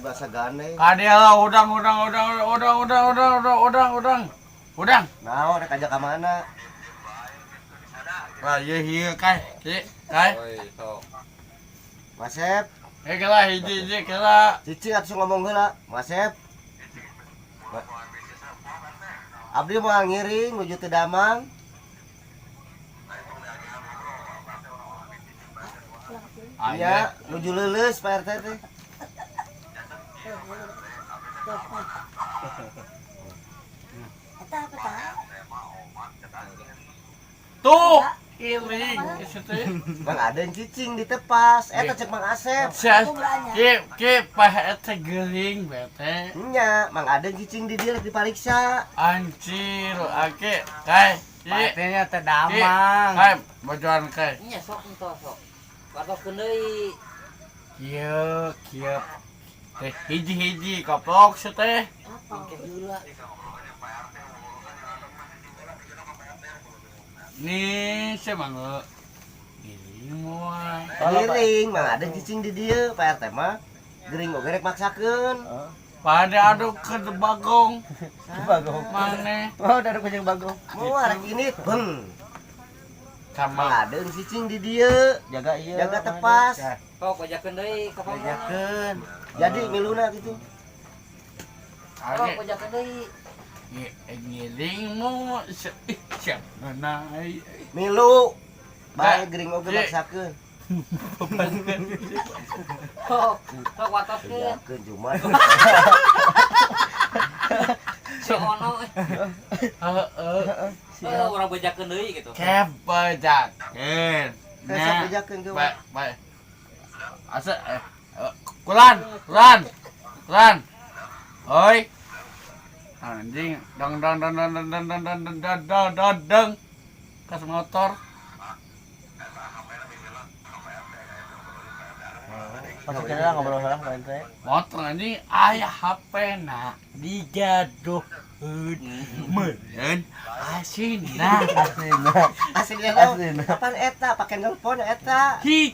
Bahasa gandeng. Kadia lah udang udang udang udang udang udang udang udang udang. Udang. Naon rek ajak ka mana? Lah ieu ieu kai. Ki, kai. Oi, sok. Masep, Eh kela hiji hiji kela. Cicing atuh ngomong heula. Masep. Abdi mau ngiring nuju teu damang. Iya, nuju leuleus Pak RT teh. Eta apa tah? Tuh, iling teh. Mang Aden cicing di tepas. Eta cek Mang Asep. Ki ki pah eta geuring bete. Nya, Mang Aden cicing di dieu rek dipariksa. Anjir, ake kai. Pak RT-nya teh damang. Kai, bojoan kai. Nya sok entos sok. Wartoskeun deui. Kieu kieu. Teh hiji-hiji koplok sia teh. Engke heula. Nih, sia mah ngiring moal. Ngiring, Mang Aden cicing di dieu, Pak RT mah gering oge rek maksakeun. Pada aduk ke Bagong. Bagong. Maneh Oh, udah ada kucing bagong. Moal rek ini beng. Sama Mang Aden cicing di dieu, Jaga iya. jaga tepas. Sok bajakeun deui ka pamana. Bejakeun. Jadi miluna gitu. Sok ake bajakeun deui. ngiring mo siap mana Milu. Bae gering oge Ye. maksakeun. Sok sok wartoskeun. Bejakeun cuma. Si ono Heeh. eh urang bajakeun deui gitu. Kebejakeun. Sok bejakeun ke. Baik, baik. Asa kulan, kulan. Kulan. Oi. Anjing, dong dong dong dong dong dong dong dong dong dong dong dong dong. Kas motor. Masuk channel ngobrol salah Pak RT. Motor anjing aya HP na digaduheun. Meureun asina. Aslina. Asli Aslina. Kapan eta pake nelpon eta. Hi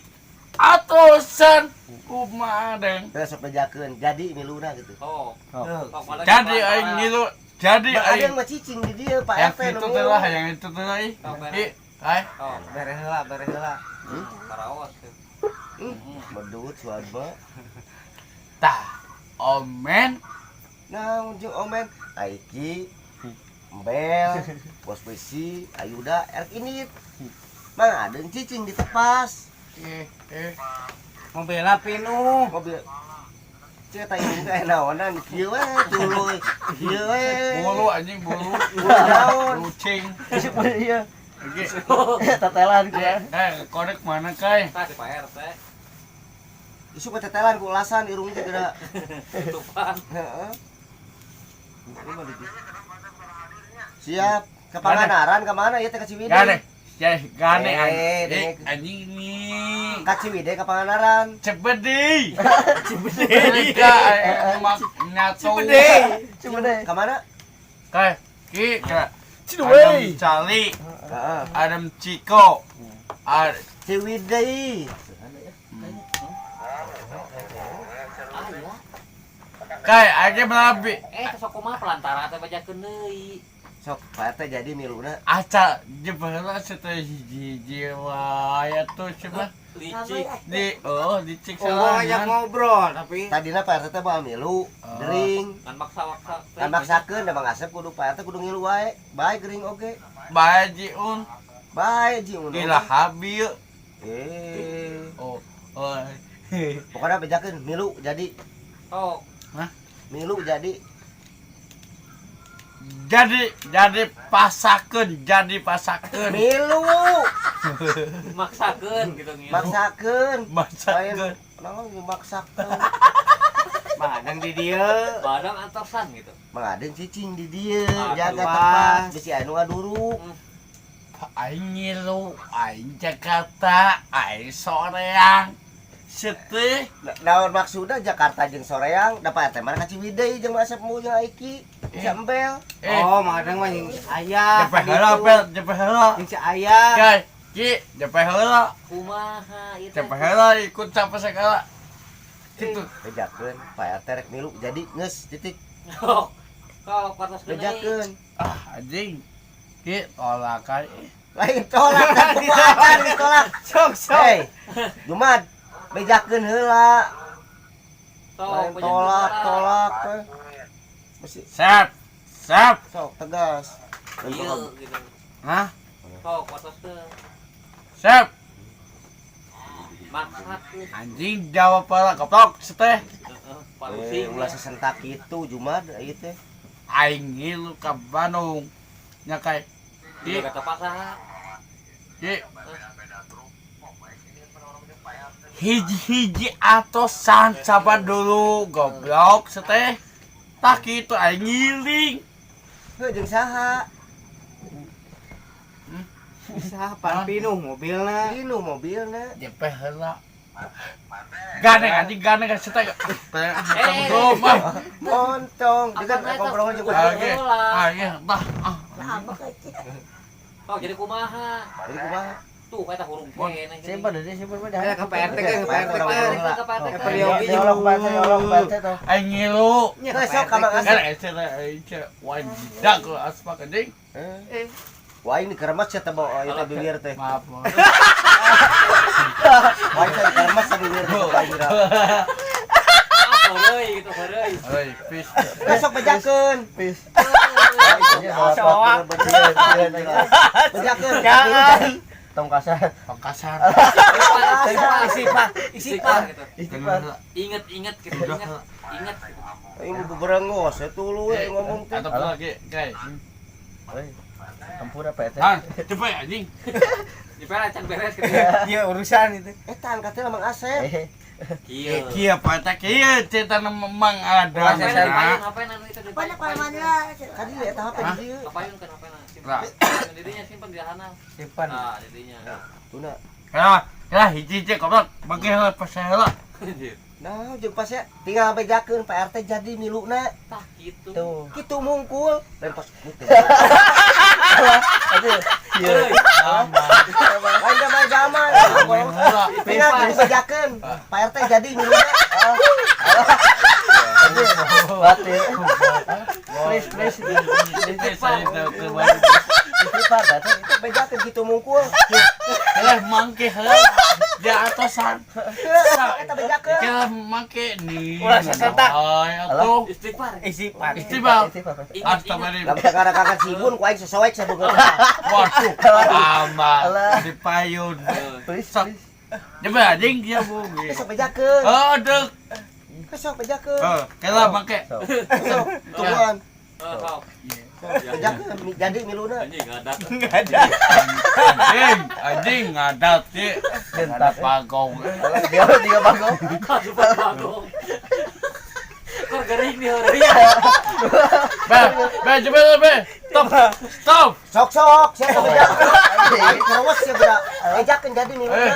atosan kumaha deng. Terus sok bejakeun. Jadi miluna gitu. Sok. Sok. Sok balik Jadi ke aing ngilu, jadi Mang Aden aing mah cicing di dieu Pak yang RT nu itu ngilu. teh lah, yang itu teh lah. Ih, Sok, beres. Ih, kai. Sok. Bere heula, bere heula. Karaos. Medut suadba. Tah, omen Nah, jeung omen Aiki, Embel, Bos Besi, Ayuda, erek ini. Mang Aden cicing di tepas. eh eh Mobilna pinuh. Mobil Cek eta ini teh naonan kieu we tuluy. Kieu we. Bulu anjing bulu. Bulu naon? Kucing. Iya. Oke. Tetelan gua. Eh, korek mana kai? Tah si Pak RT. Isuk tetelan ku ulasan irung teh geura. Tutupan. Heeh. Siap. Ke Pangandaran ke mana ieu teh ka Ciwidey? Gane. Ya, gane Eh, anjing. deh. Anjing nih. Ka Ciwidey ka Pangandaran. Cebedi. Cebedi. Mak nyatu. Cibedey. Ka mana? Kai, ki ka. Ciwidey. Adam Cali, Heeh. Adam Ciko. Ciwidey. Ah iya. Kai, ake melabi. Eh teh sok kumaha pelantara teh bajakeun deui. Sok Pak RT jadi miluna. Aca jebalah setelah hiji-hiji wae atuh coba Licik. di oh dicik Oh, gua ngajak salangan. ngobrol tapi Tadina Pak RT teh bawa milu, gering. Ngan maksa-maksa. Kan maksakeun da Mang Asep kudu Pak RT kudu ngilu wae. Bae gering oge. Bae jiun Bae jiun. gila habil. Eh. Oh, oh. Pokoknya bejakeun milu jadi Sok. milu jadi Jadi pasakeun, jadi pasakeun. milu Maksakeun gitu ngilu. maksakeun. Masakeun. Naon maksakeun. Mang di dieu. Badang antosan gitu. Mang Aden cicing di dieu, Aduh. jaga tepas bisi anu ngaduruk. Aing ngilu, aing Jakarta, aing soreang. Seteh Naon maksudna Jakarta jeung Soreang, da Pak RT mana ka Ciwidey jeung Mang Asep mu jeung Aiki. Bisa embel. eh Oh, Mang Adeng mah jeung si ayah. jepe heula pel, jepe heula. Jeung si ayah. Kai, ki jepe heula. Kumaha ieu teh? Jepe heula ikut siapa segala. Gitu. Bejakeun Pak RT rek milu jadi geus titik. Sok. Sok wartoskeun deui. Bejakeun. Ah, anjing. Ki tolakan. Lain tolak dan kumaha ditolak. Sok sok. Hei, Jumat bejakeun heula. Sok Lain bejakeun tolak, heula. Tolak teh. Mesti Sep. Sep. sok tegas. Iya gitu. Hah? Sok wartoskeun. Sep. Maksud Anjing jawab pala goblok seteh. heeh, Eh, palusing. ulah sesentak kitu Jumat ieu teh. Aing ngilu ka Bandung. Nya kayak Iya Ki, kata paksa. ki. Hiji-hiji atosan sabar dulu goblok seteh. Tak kitu aing ngiling. Heuh jeung saha? Saha pan pinuh mobilna. Inu mobilna. Jepe heula. Gandeng anjing gandeng seteh. Eh, Belum ah. Montong, dengan Apa eta? ngobrol jeung Oke. Ah, iya, tah. Ah. Lama kecil. Sok jadi kumaha? Jadi kumaha? Tuh eta hurung keneh. Simpen deh, simpen mah Ada ke PRT kan, ke PRT kan. Ke PRT Ke kan. Peryogi. Diolong Pak RT, diolong Pak RT tuh. Aing ngilu. Nya, Heuh, sok ka Mang Kan Asep. ece ece wajidak ke aspak anjing. Eh. Wah ini keremas ya teh bawa ieu teh bibir teh. Maaf. Maaf. Wah ini keremas ya bibir teh kira. Ah, heureuy gitu heureuy. Oi, peace. Besok bejakeun. Peace. Soak. Bejakeun. Jangan. Tong kasar. Tong kasar. Isi pak, isi Istighfar pak. gitu. Istighfar. Ingat-ingat gitu, ingat. Ingat gitu. Ini beberengos ya tulu we ngomong teh. Atau lagi, guys. Oi. Tempur apa ya? Ah, cepet anjing. Di can beres gitu. Iya urusan itu. Eta angkatnya Mang Asep. Eh, Kieu. Kieu apa teh kieu cerita memang ada. Ngapain ngapain ngapain anu itu di Mana kalau mana? Kadi eta HP di dieu. Ngapain kan ngapain simpen. Lah. Dirinya simpen di sana. Simpan. Nah, dirinya. Tuna. Ya, ya hiji hiji goblok. Bagi heula pas heula. Anjir. Nah, jeung pas ya tinggal bejakeun Pak RT jadi miluna. Tah gitu. Tuh. Kitu mungkul. Lain pas gitu. Aduh. Iya. Lain zaman zaman. Heula. Tinggal kitu bejakeun Pak RT jadi miluna. Batin. Please, please. Istighfar teh. Itu bejakeun kitu mungkul. Heula mangke heula. Di atasan. Eta bejakeun. Kira mangke nih. Ulah sesentak. Ay, atuh. Istighfar. Isi pak. Istighfar. Istighfar. Ingat, ingat. Astagfirullah. Lamun kakara kakak sibun ku aing sesoek sabeungeut. Waduh, amat di payun. Please, Sok. please. Coba anjing dia bungi. Besok bejakeun. Oh, dek. Besok bejakeun. Eh, kela mangke. Sok. Sok tungguan. Eh, sok. Bejakeun jadi miluna. Anjing ngadat. Enggak ada. Anjing, anjing ngadat sih. Gentak. Bagong. Dia tiga bagong. Super bagong. Kor gering nih heureuy. Be, be, coba be. Stop. Stop. Sok sok sia bejakeun. Aing kerewas sia budak. Bejakeun jadi miluna.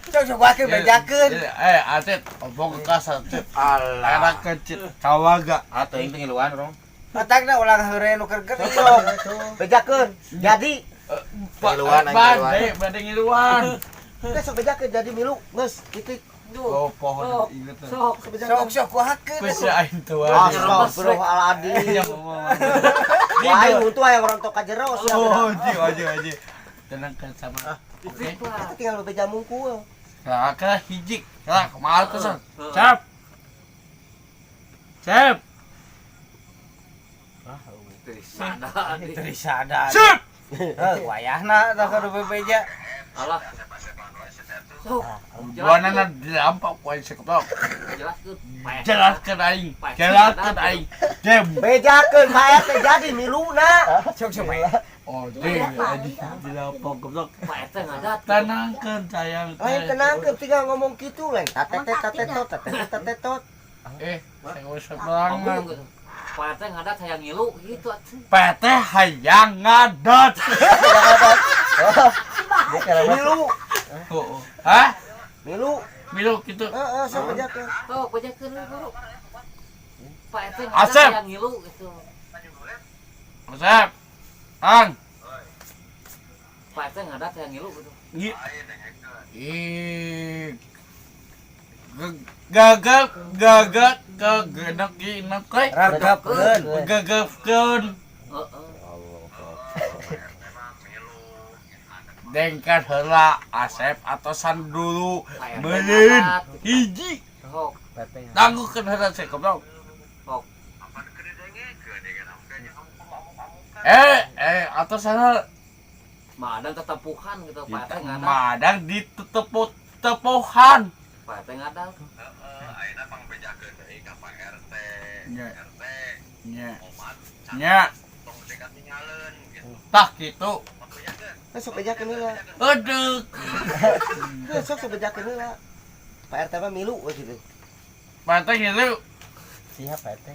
Sok sok wakil bejakeun. Eh, Atit, obong ke kasar, Tit. Alah. Enak kecil, kawaga. Atau yang ngiluan rong. Matakna ulang heureuy nu keur gering. Sok bejakeun jadi Ngiluan, anjing, Bade, bade ngiluan. besok bejakeun jadi milu geus titik. Duh. Oh, pohon inget. Sok. Sok bejakeun. Sok sok kuhakeun. Wis aing tua. Astagfirullahaladzim. Iya, ngomong. Wah, aing untung aya ngerontok ka jero sia. Oh, anjing, anjing, anjing. Tenang kan sama. Oke. Istighfar. Eta tinggal beja mungkul. Nah, ke hiji. Lah, kumaha tuh, Son? Cep. Cep. Sada. Trisada. Cep. Heuh, wayahna tah kudu bebeja. Alah. Sok. Buanana dilampak ku aing seketok. Jelaskeun. Jelaskeun aing. Jelaskeun aing. Dem. Bejakeun Pak RT jadi miluna. Sok sok bae. Oh, ding, anjing dilampak goblok. Pak RT ngadat. Tenangkeun sayang. Lain tenangkeun tinggal ngomong kitu lain tatetet tatetot tatetet tatetot. Eh, saya usah Ngomong pelangan. gitu. Pak RT ngadat hayang ngilu gitu atuh. PT hayang ngadat. Dia kayak Milu, Oh, oh. Hah? milu. Milu gitu. Heeh, sok bejakeun. Sok bejakeun we guru. Pak RT ngadat Asep. hayang ngilu gitu. Asep. Ang. Pak RT ngadat hayang ngilu gitu. Ih. Ih. Gagap gagap kegenek inek Ragapkeun. Gagapkeun. Heeh. Dengkan heula Asep atosan dulu meureun hiji Sok. tangguhkeun heula sih goblok. Sok. Atosan heula. Madang ketepuhan gitu, Pak RT ngadak. Madang ditetepuh-tepuhan. Pak RT ngadak. Nya. Nya. Nya. Tah kitu. Nah, sok bejakeun heula. Aduh. Heuh, sok sok bejakeun heula. Pak RT mah milu we gitu. Pak RT ngilu. Siap Pak RT.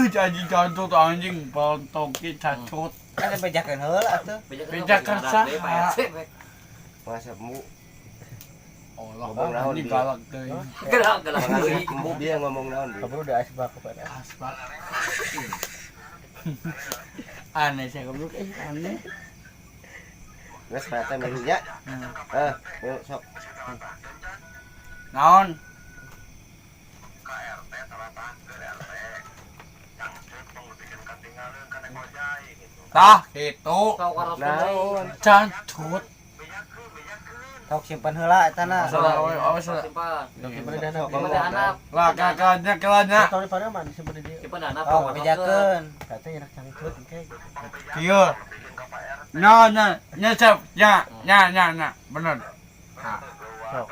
Jadi jantung anjing bontoki cacut. Kan bejakeun heula atuh. Bejakeun saha? Pak RT. Masa mu Allah, Ngomong naon anjing dia? galak deui. Gerak gerak Masa deui. embu dia ngomong naon dia. Kabur udah asbak ke Pak RT. Asbak. Aneh sih goblok aneh. Geus Pak RT milu nya. Eh, milu sok. Naon? Tah kitu. Sok waros deui. Naon? Cancut. Sok simpen heula eta na. Salah we, awas salah. Simpan. Simpen dana. Sok Simpan ngomong dana. naon. Lah kakaknya kelanya. Tahu di pada mana simpen di dia. Simpan dana Sok bejakeun. Katanya enak cangcut engke. Kieu. Nya nya nya cep nya nya nya nya bener. Nah. Sok.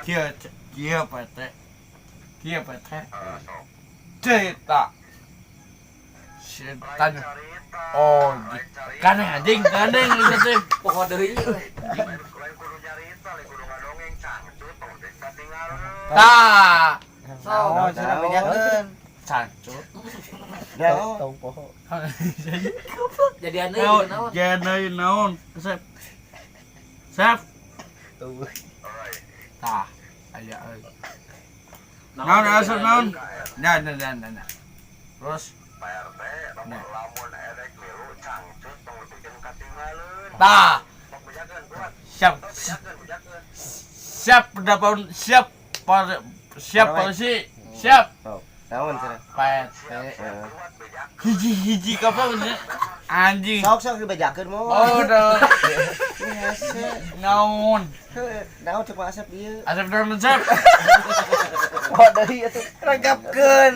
Kieu kieu Pak RT. Kieu Pak RT. Cerita. Setan. Oh, kaneh anjing, kaneh geus teh. Poho deui. Tah, Sok. Naon cenah bejakeun. cancut. Naon? Tong poho. Jadian deui Naon, naon. jadi naon? Sep. Sep. Tuh. Tah, aya euy. Naon asup naon? Nya nya nya nya. nya. Terus Nya. Tah. Siap. Siap pendapat siap siap polisi siap Sok. Naon cenah? Pak RT. Heeh. Hiji-hiji kapan anjing. Sok sok dibejakeun moal. Oh, dah. Ini hese. Naon? Heuh, naon cek Pak Asep ieu. Asep naon Asep? Oh, dari itu. Ragapkeun.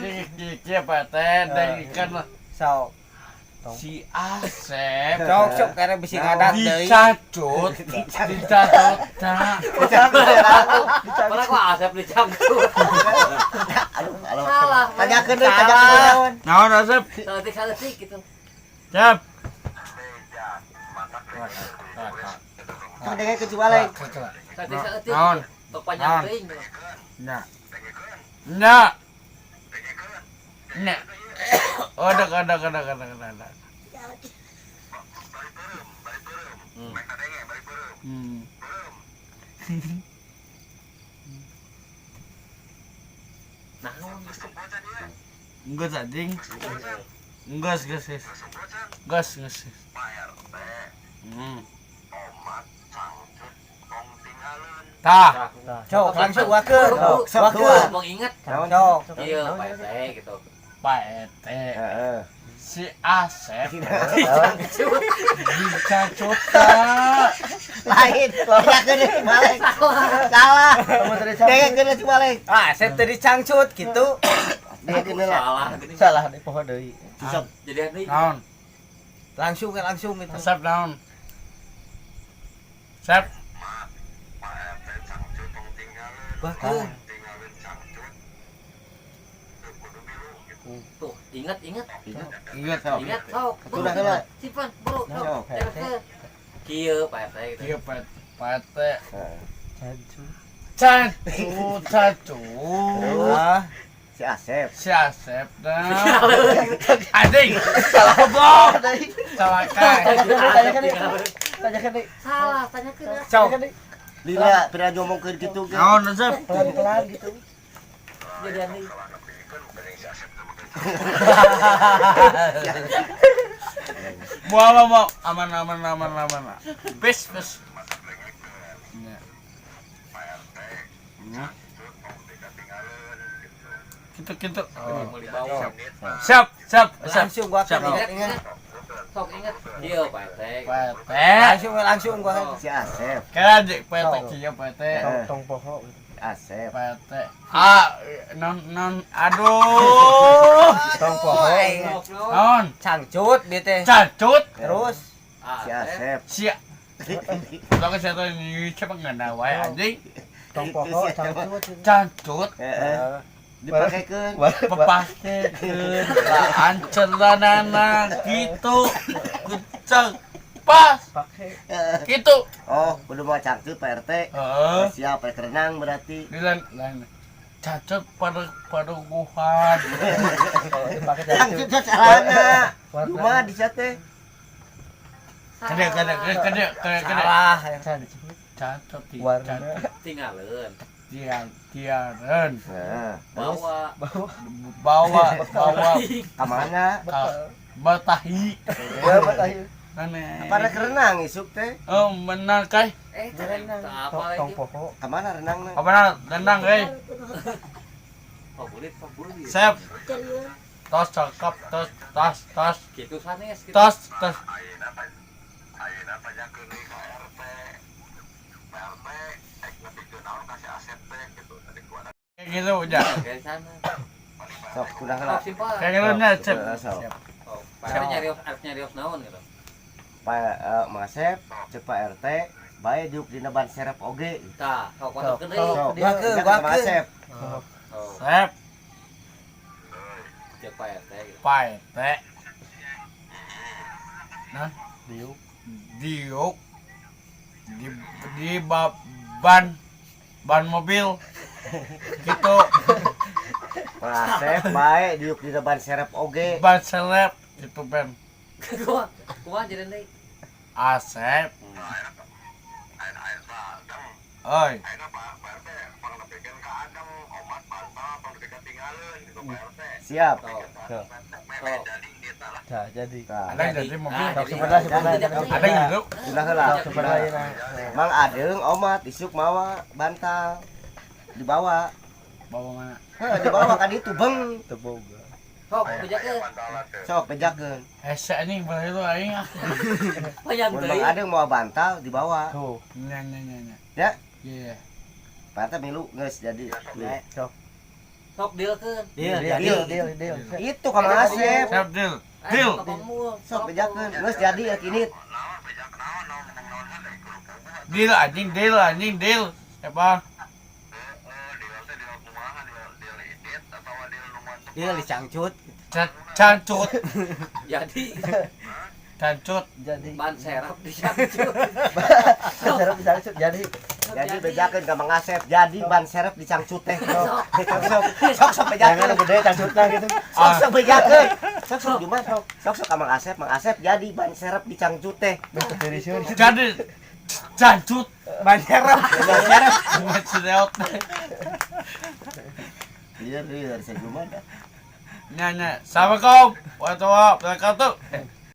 Kieu Pak RT, dengkeun lah. Sok. Si Asep Sok sok karena bisi ngadak deui. dicacut, dicacut. Tah. Mana kok Asep dicangcut. Aduh, aduh. Salah. Tanyakeun deui, tanyakeun naon. Naon Asep? Saeutik-saeutik gitu. Siap. Sok dengekeun si Baleng. Saeutik-saeutik. Naon? Tok panjang teuing. Nya. Nya. Nya. Oh, ada ada ada ada ada ada. Hmm. Naon? Enggak anjing. Enggak, geus, geus. Geus, geus. Hmm. Tah, Sok langsung wakeun. Sok, Wakeun. Mengingat Naon? Sok. iya Pak RT gitu. Pak RT. Heeh. Si Asep Dicangcut. dicacut tah. Lain, tanyakeun deui si Baleng. Salah. Dengekeun deui si Baleng. Ah, Asep teu dicangcut kitu. Dengekeun heula. Salah gini. Salah di poho deui. Sok. Jadian deui. Naon? Langsung kan langsung gitu. Asep naon? Sep. Wakeun. Tuh, ingat ingat. Ingat. Ingat sok. Udah, heula. Simpan, bro. Sok. Sok. Jangan Kieu Pak RT gitu. Iya, Pak Pak RT. Heeh. Cangcut. Cacut, cacut. Ah, Si Asep. Si Asep dah. Anjing. Goblok. Salah kai. Tanyakan deui. Tanyakan deui. Salah, tanyakeun. sok. Tanyakan deui. Lila pernah ngomongkeun kitu ge. Naon Asep? Pelan-pelan gitu. Jadian deui. Moal mau aman aman aman aman. Bes bes. Nya. Nya. Kitu kitu. Oh. Mau dibawa. Siap, siap, siap. Langsung gua Siap. ingat ingat. Sok inget. Iya, Pak RT. Pak RT. Langsung langsung gua. Si Asep, Kira aja Pak RT cia Pak RT. Tong tong poho gitu. Asep. Pak RT. Ah, non non aduh. Tong poho. Sok naon? Non, Cangcut dia teh. cacut. Terus Si Asep. Sia. Sok saya tuh ini siapa nggak wae anjing. Tong poho cangcut. Cacut. Heeh. Dipakekeun. Pepakekeun laan celanana gitu. Kucang pas Pakai. gitu. Oh, kudu mau cangcut Pak RT. Heeh. Siap, rek renang berarti. Di lain lain. Cacut pada padukuhan. Kalau dipakai Cangcut cangcut. celana. Warna. Rumah di teh. Kede kede kede kede kede kede. salah. Cangcut. Cacut di Warna. cacut Tinggalin. tiar tiaren Nah, terus Bawa. Bawa. bawa bawa ka mana? ka batahi Ya, batahi. aneh. Apa rek renang isuk teh? Oh menang kai. Eh, tak apa Tong lagi. poho. Ka mana renangna? Apa nak renang kai? Favorit, favorit. Sep. Tos cakep tos tas tas Gitu sanes gitu. tas tas. Kayak gitu udah. Kayak sana. Sok udah lah. Sok simpel. Kayak gitu nya sep. Sok. Oh, Pak RT nyarios, arep nyarios naon gitu. Pak Mang Asep, cek Pak RT, bae diuk dina ban serep oge. Tah, sok pantaukeun deui. Sok. Sok, Guakeun, cek Mang guakeun. Asep. Oh, Sep. cek Pak RT gitu. Pak RT. Nah, Diuk. diuk di ban ban mobil gitu Mang Asep bae diuk dina ban serep oge. ban seleb gitu ben Kumaha? Kumaha jadi deui? Asep oi Siap. Sok. Sok. Sok. Nah, jadi. Nah, ada yang jadi mobil Nah, Sok jadi. sebelah sebelah. ada yang gitu udah heula. Sok sebelah ya. Nah. Mang Adeng omat isuk mawa bantal dibawa. bawa mana Heh, dibawa ka ditu beng. Teu boga. Sok bejakeun. Sok bejakeun. hese anjing boleh itu aing ah Panjang Mun deui. Mang Adeng mawa bantal dibawa. Tuh. nya nya nya nya Ya. iya Pak RT milu geus jadi. Sok. Sok dealkeun. Deal, Deal, deal. deal, deal. Itu ka Mang Asep. siap deal deal Sok bejakeun. Geus jadi ya kini. deal anjing deal anjing deal siapa Deal dicangcut. Cancut Jadi cancut Jadi. ban serap dicangcut. Serap dicangcut jadi. Jadi bejakeun ka Mang Asep. Jadi ban serep dicangcut teh. Sok sok sok sok Jangan bejakeun. gede cangcutna gitu. Sok sok bejakeun. Sok sok jumat sok. Sok sok ka Mang Asep, Mang Asep jadi ban serep dicangcut teh. Beh teu sieun. Jadi cancut Ban serep. Ban serep. Maksudnya Lieur lieur saya jumat. Nya nya. Assalamualaikum warahmatullahi wabarakatuh.